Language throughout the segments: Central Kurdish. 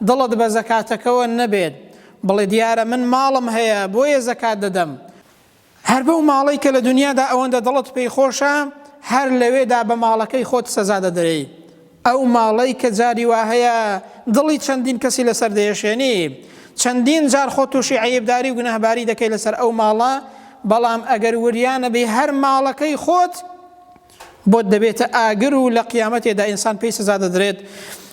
دڵت بە زەکاتەکەوە نەبێت، بڵێ دیارە من ماڵم هەیە بۆیە زەکات دەدەم، هەر بەو ماڵەی کە لە دونیادا ئەوەندە دڵت پێی خۆشە هەر لەوێدا بە ماڵەکەی خۆت سەزا دەدرێی. ئەو ماڵەی کە جاری وا هەیە دڵی چەندین کەسی لەسەر دەیەشێنی، چەندین جار خۆت تووشی عەیبداری و گوناهباری دەکەی لەسەر ئەو ماڵە، بەڵام ئەگەر وریا نەبی هەر ماڵەکەی خۆت بۆت دەبێتە ئاگر و لە قیامەتێدا ئینسان پێی سزا دەدرێت،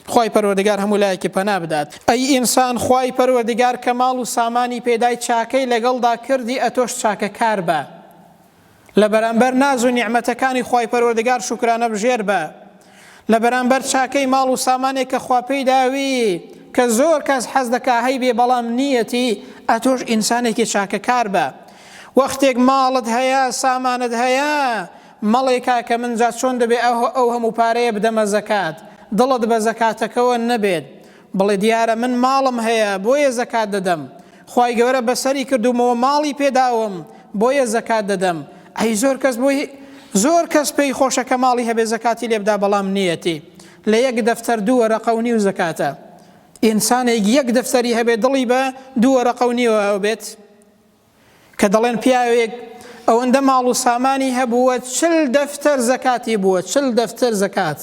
خوای پەروەردگار هەموو لایەکی پەنا بدات. ئەی ئینسان خوای پەروەردگار کە ماڵ و سامانی پێدای چاکەی لەگەڵدا کردی ئەتۆش چاکەکار بە لە بەرامبەر ناز و نیعمەتەکانی خوای پەروەردگار شوکرانە بژێر بە لە بەرامبەر چاکەی ماڵ و سامانێک کە خوا پێی داوی کە زۆر کەس حەز دەکا هەیبێ بەڵام نییەتی ئەتۆش ئینسانێکی چاکەکار بە وەختێک ماڵت هەیە سامانت هەیە مەڵێ کاکە من جا چۆن دەبێ ئەو هەموو پارەیە بدەمە زەکات دڵت بە زەکاتەکەوە نەبێت بڵێ دیارە من ماڵم هەیە بۆیە زەکات دەدەم خوای گەورە بەسەری کردومەوە ماڵی پێداوم بۆیە زەکات دەدەم ئەی زۆر کەس بۆی زۆر کەس پێی خۆشە کە ماڵی هەبێ زەکاتی لێ بدا بەڵام نیەتی لە یەک دەفتەر دوو وەرەقە و نیو زەکاتە ئینسانێک یەک دەفتەری هەبێ دڵی بە دوو وەرەقە و نیوە بێت کە دەڵێن پیاوێک ئەوەندە ماڵ و سامانی هەبووە چل دەفتەر زەکاتی بووە چل دەفتەر زەکات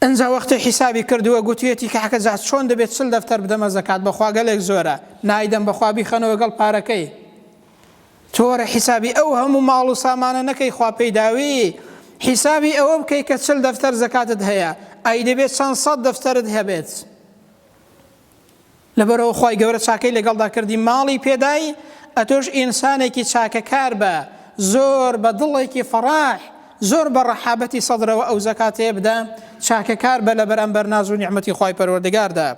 ئنجا وەختێ حیسابی کردووە گوتویەتی کاکە جا چۆن دەبێت چل دەفتەر بدەمە زەکات بەخوا گەلێک زۆرە نایدەم بەخوا بیخەنەوە گەڵ پارەکەی تۆ وەرە حیسابی ئەو هەموو ماڵ و سامانە نەکەی خوا پێی داوی حیسابی ئەوە بکەی کە چل دەفتەر زەکاتت هەیە ئەی دەبێت چەند سەد دەفتەرت هەبێت لەبەرئەوە خوای گەورە چاکەی لەگەڵدا کردی ماڵی پێدای ئەتۆش ئینسانێکی چاکەکار بە زۆر بە دڵێکی فەڕاح زۆر بە ڕەحابەتی سەدرەوە ئەو زەکاتەیە بدە چاکەکار بە لە بەرامبەر ناز و نیعمەتی خوای پەروەردگاردا.